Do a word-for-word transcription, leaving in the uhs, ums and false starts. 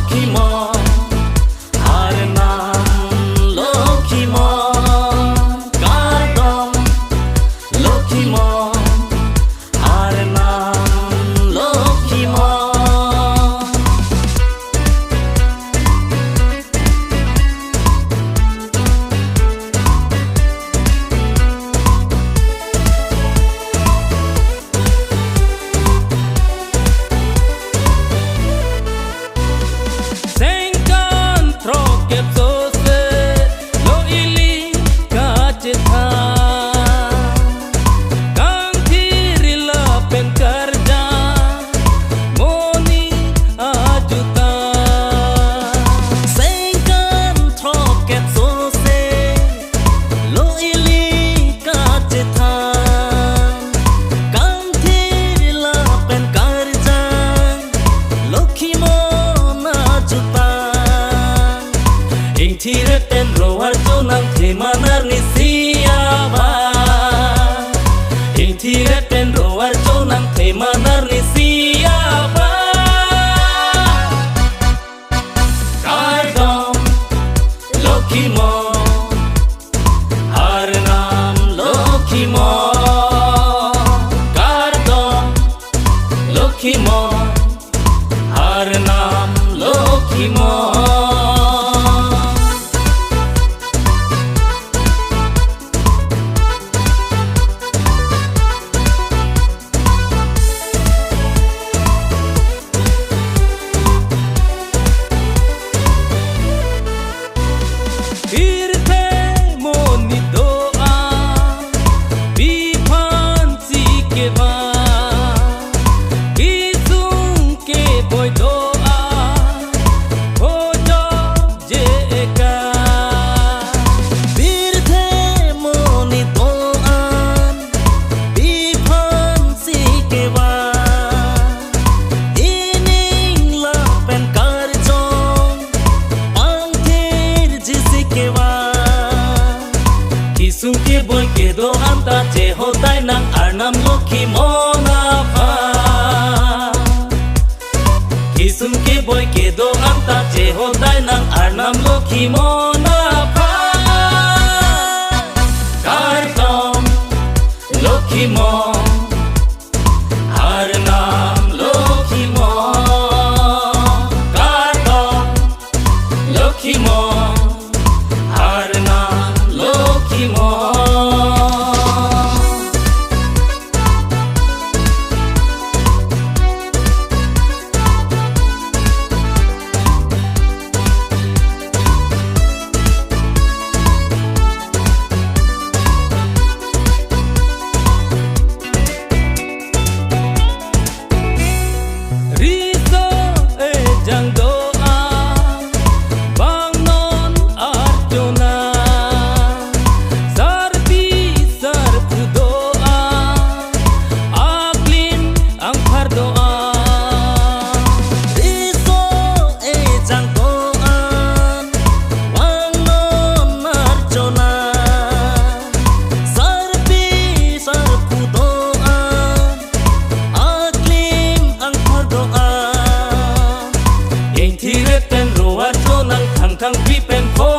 Lokhimon, Arnam Lokhimon, kardom Lokhimon, Arnam Lokhimon. Sengkan throkkep sose lo ili kachethan. Kangthir lapen karjan monit ajutang. Sengkan throkkep sose lo ili kachethan. Kangthir lapen karjan Lokhimon ajutang. Ingthir pen ro arjo nangthe manar nisi abang. Ingthir pen ro arjo nangthe manar nisi abang. Kardom Lokhimon, Arnam Lokhimon, kardom Lokhimon, Arnam Lokhimon. Pirthe monit do-an, pi aphansi kevang, kesung keboi do-an, hojok je eka. Pirthe monit do-an, pi aphansi kevang, ining lapen karjong pangthirjisi kevang. Kesung keboi kedo-an ta chehodai nang Arnam Lokhimon aphan. Kesung keboi kedo-an ta chehodai nang Arnam Lokhimon aphan. Kardom Lokhimon, Arnam Lokhimon, kardom Lokhimon, Arnam Lokhimon. Riso ejang do-an, bang non arjona, sarpi sarpo do-an, aklim angphar do-an. Riso ejang do-an, bang non arjona, sarpi sarpo do-an, aklim angphar do-an. Ingthir pen ro arjo nang khang khang pi pen pho